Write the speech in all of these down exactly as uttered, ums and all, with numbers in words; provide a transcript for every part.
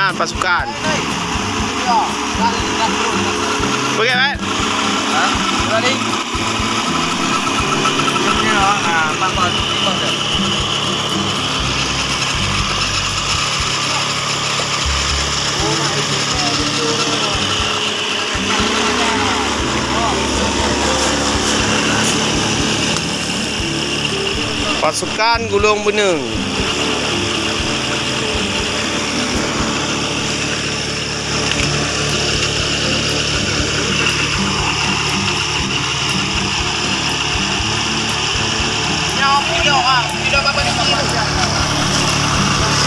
Ah, pasukan. Okey, baik. Pasukan Gulong Beuneung.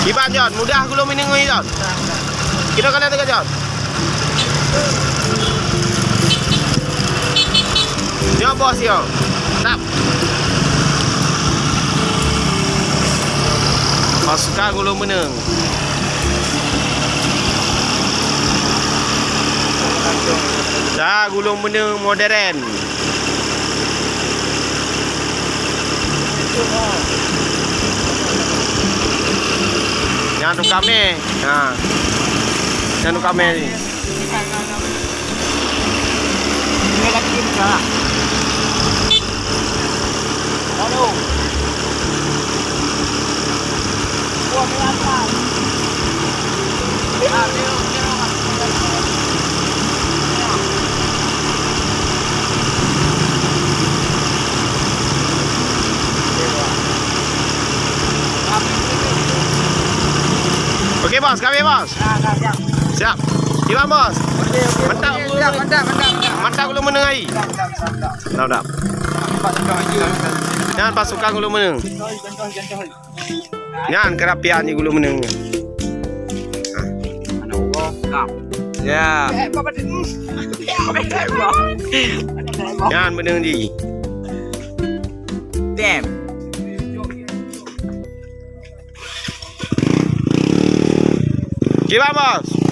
Iban Jon, mudah Gulong Beuneung ngon Jon. Kita kalian tengok Jon. Nyoe bos nyoe. Tap. Pasukan Gulong Beuneung. Sa Gulong Beuneung modern. Nyan tukang mè. Ha. Nyan tukang mè ni. Okey, bos, kami, bos. Siap. Iban, bos. Mantap. Siap, mantap, mantap, mantap. Mantap Gulong Beuneung ai. Siap, siap, siap, siap. Mantap. Nyan pasukan Gulong Beuneung. Nyan kerapian di Gulong Beuneung. Ya. Nyan Beuneung di. Damn. Kiban, bos.